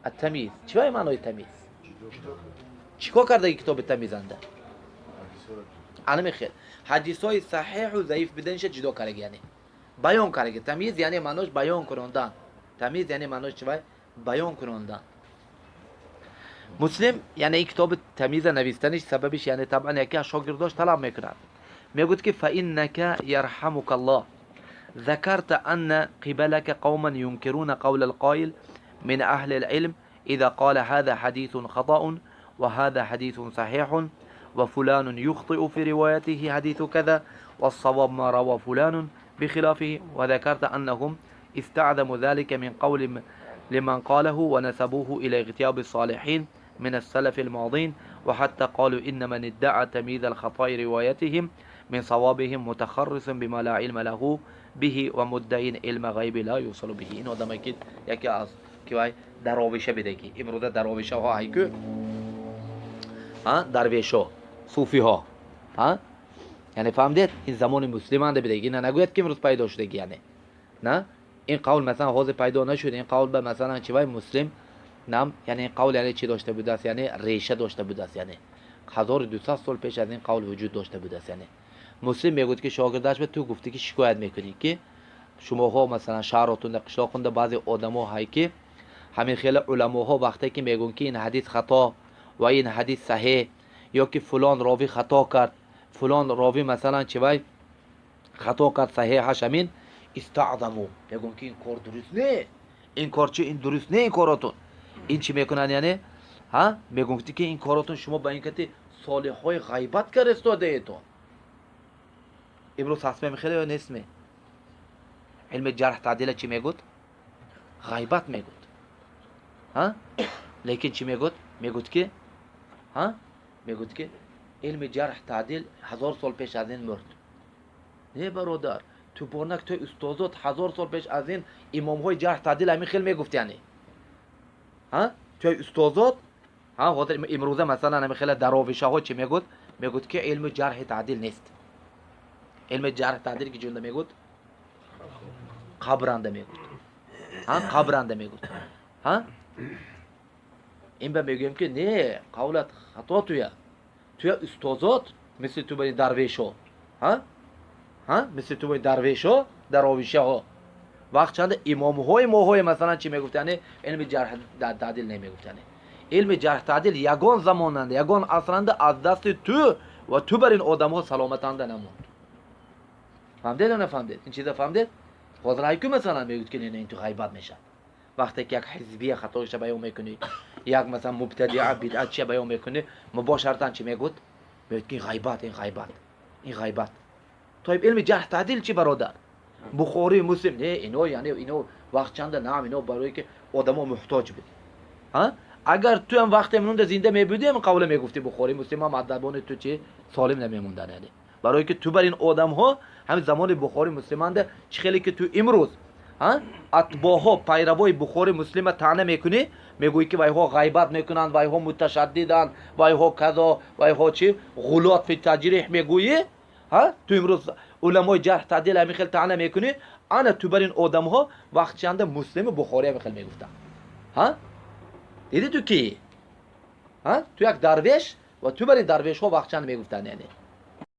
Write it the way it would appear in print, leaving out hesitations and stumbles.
Ат-Тамиз. Чӣ вай маънои тамиз? Чӣ кор кардаги китоби тамизанда? Анами хел ҳадисҳои саҳеҳу заиф биданиша ҷудо кардаги, яъне баён кардаги. Тамиз яъне маънош баён кунондан. Тамиз яъне маънош чӣ вай? Баён кунондан. Муслим яъне ин китоби тамиза навистаниш сабабиш, яъне табъан яке аз шогирдош талаб мекунад, мегӯяд ки فإنك يرحمك الله ذكرت أن قبلك قوما ينكرون قول القائل من أهل العلم إذا قال هذا حديث خطأ وهذا حديث صحيح وفلان يخطئ في روايته حديث كذا والصواب ما روى فلان بخلافه، وذكرت أنهم استعظموا ذلك من قول لمن قاله ونسبوه إلى اغتياب الصالحين من السلف الماضين، وحتى قالوا إن من ادعى تمييز الخطأ روايتهم من صوابهم متخرص بما لا علم له به ومدعي علم غيب لا يوصل به. Ин одаме ки яке аз ки вай даровиша бидеги, имрӯза даровишаҳо ҳайку дарвешо, суфиҳо, яъне фаҳмидед, ин замони муслиманда бидеги, на нагӯяд ки имрӯз пайдо шудаги, яъне на ин қавл масалан ҳозир пайдо нашуд. Ин қавл ба масалан чи вай муслим нам, яъне ин қавл яъне чӣ дошта будааст? Яъне реша дошта будааст, яъне 1200 сол пеш аз ин қавл вуҷуд дошта будааст. Яъне муслим мегӯяд ки шогирдаш ба ту гуфтӣ ки шикоят мекунӣ ки шумоҳо масалан шаҳротунда, қишлоқунда баъзе одамо ҳай ки ҳамин хеле уламоҳо вақте ки мегӯянд ки ин ҳадис хато ва ин ҳадис саҳеҳ ё ки фулон ровӣ хато кард, фулон ровӣ масалан чи вай хато кард, саҳеҳаш ҳамин, استعظموا мегӯянд ки ин кор дуруст не, ин кор чи, ин дуруст не, ин коротун ин чӣ мекунанд, яъне ҳа мегӯфтӣ ки ин коротун шумо ба ин кати солиҳҳои ғайбат каристодаетон. Имрӯз ҳастме мехеле ё нестме? Илми ҷарҳ таъдила чӣ мегӯд? Ғайбат мегӯд. Ҳа, лекин чӣ мегӯд? Мегӯд ки ҳа, мегӯд ки илми ҷарҳ таъдил 1000 сол пеш аз ин мурд. Не, бародар, ту борнак той устозот 1000 сол пеш аз ин имомҳои ҷарҳ таъдил ҳамин хел мегуфт, яъне ҳа той устозот ҳа. Ҳозир имрӯза масалан ҳамин хела даровишаҳо чӣ мегӯд? Мегӯд ки илми ҷарҳи таъдил нест. Илми ҷарҳ таъдил ки ҷунда мегӯд? Қабранда мегӯд, ҳа, қабранда мегӯд. Ҳа, ин ба мегӯем ки не, қавлат хато. Туя устозот мисли ту бани дарвешо, ҳа, ҳа, мисли ту бани дарвешо, даровишаҳо вақт чанда имомҳои моҳое масалан чӣ мегуфт? Яъне илми ҷарҳ таъдил намегуфт. Яъне илми ҷарҳ таъдил ягон замонанда, ягон асранда аз дасти ту ва ту бар ин одамҳо саломатанда намонд. Фаҳмдед ё нафаҳмдед? Ин чиза фаҳмдед? Ҳозир ҳайку масалан мегӯд ки не, ин ту ғайбат мешавад. Вақте ки як ҳизбия хатоиша баён мекунӣ, як масалан мубтадиа бидъатчия баён мекунӣ, мубошаратан чӣ мегӯд? Мегӯд ки ин ғайбат, ин ғайбат, ин ғайбат. Тоиб, илми ҷарҳ таъдил чӣ, бародар? Бухорӣ, Муслим не, ино яъне ино вақт чанда наам, ино барое ки одамо муҳтоҷ буд. Ҳа, агар туям вақте монда зинда мебудем, қавла мегуфти, Бухорӣ, Муслим ҳам аз забони ту чи солим намемондан. Яъне барое ки ту бар ин одамҳо ҳамин замони Бухорӣ, Муслиманда чӣ хеле ки ту имрӯз атбоҳо, пайравои Бухорӣ, Муслима таъна мекунӣ, мегӯӣ ки вайҳо ғайбат мекунанд, вайҳо муташаддиданд, вайҳо казо, вайҳо чи غلاة في التجريح мегӯӣ. Ҳа, ту имрӯз уламои ҷарҳ таъдил ҳамин хел таъна мекунӣ, ана ту бар ин одамҳо вақт чанда Муслиму Бухорӣ ҳамин хел мегуфтанд. Ҳа, диди ту ки ҳа, ту як дарвеш ва ту бар ин дарвешҳо вақт чанд мегуфтанд, яъне.